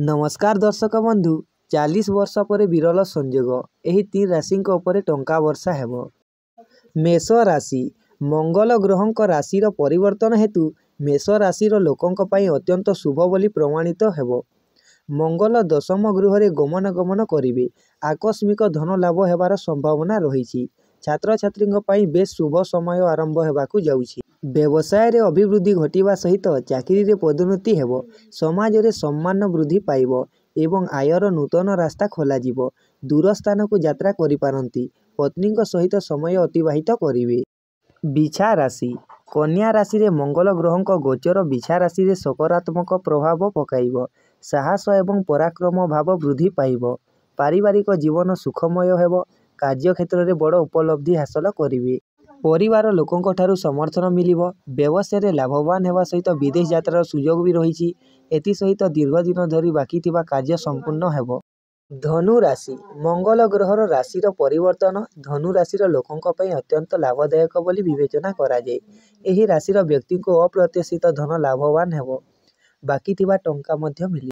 ନମସ୍କାର ଦର୍ଶକ ବନ୍ଧୁ, 40 ବର୍ଷ ପରେ ବିରଳ ସଂଯୋଗ, ଏହି ତିନି ରାଶିଙ୍କ ଉପରେ ଟଙ୍କା ବର୍ଷା ହେବ। ମେଷ ରାଶି, ମଙ୍ଗଳ ଗ୍ରହଙ୍କ ରାଶିର ପରିବର୍ତ୍ତନ ହେତୁ ମେଷ ରାଶିର ଲୋକଙ୍କ ପାଇଁ ଅତ୍ୟନ୍ତ ଶୁଭ ବୋଲି ପ୍ରମାଣିତ ହେବ। ମଙ୍ଗଳ ଦଶମ ଗୃହରେ ଗମନାଗମନ କରିବେ। ଆକସ୍ମିକ ଧନ ଲାଭ ହେବାର ସମ୍ଭାବନା ରହିଛି। ଛାତ୍ରଛାତ୍ରୀଙ୍କ ପାଇଁ ବେଶ୍ ଶୁଭ ସମୟ ଆରମ୍ଭ ହେବାକୁ ଯାଉଛି। ବ୍ୟବସାୟରେ ଅଭିବୃଦ୍ଧି ଘଟିବା ସହିତ ଚାକିରିରେ ପଦୋନ୍ନତି ହେବ। ସମାଜରେ ସମ୍ମାନ ବୃଦ୍ଧି ପାଇବ ଏବଂ ଆୟର ନୂତନ ରାସ୍ତା ଖୋଲାଯିବ। ଦୂର ସ୍ଥାନକୁ ଯାତ୍ରା କରିପାରନ୍ତି। ପତ୍ନୀଙ୍କ ସହିତ ସମୟ ଅତିବାହିତ କରିବେ। ବିଛା ରାଶି, କନ୍ୟା ରାଶିରେ ମଙ୍ଗଳ ଗ୍ରହଙ୍କ ଗୋଚର ବିଛା ରାଶିରେ ସକାରାତ୍ମକ ପ୍ରଭାବ ପକାଇବ। ସାହସ ଏବଂ ପରାକ୍ରମ ଭାବ ବୃଦ୍ଧି ପାଇବ। ପାରିବାରିକ ଜୀବନ ସୁଖମୟ ହେବ। କାର୍ଯ୍ୟକ୍ଷେତ୍ରରେ ବଡ଼ ଉପଲବ୍ଧି ହାସଲ କରିବେ। ପରିବାର ଲୋକଙ୍କଠାରୁ ସମର୍ଥନ ମିଳିବ। ବ୍ୟବସାୟରେ ଲାଭବାନ ହେବା ସହିତ ବିଦେଶ ଯାତ୍ରାର ସୁଯୋଗ ବି ରହିଛି। ଏଥି ସହିତ ଦୀର୍ଘ ଦିନ ଧରି ବାକି ଥିବା କାର୍ଯ୍ୟ ସମ୍ପୂର୍ଣ୍ଣ ହେବ। ଧନୁ ରାଶି, ମଙ୍ଗଳ ଗ୍ରହର ରାଶିର ପରିବର୍ତ୍ତନ ଧନୁ ରାଶିର ଲୋକଙ୍କ ପାଇଁ ଅତ୍ୟନ୍ତ ଲାଭଦାୟକ ବୋଲି ବିବେଚନା କରାଯାଏ। ଏହି ରାଶିର ବ୍ୟକ୍ତିଙ୍କୁ ଅପ୍ରତ୍ୟାଶିତ ଧନ ଲାଭବାନ ହେବ। ବାକି ଥିବା ଟଙ୍କା ମଧ୍ୟ ମିଳିବ।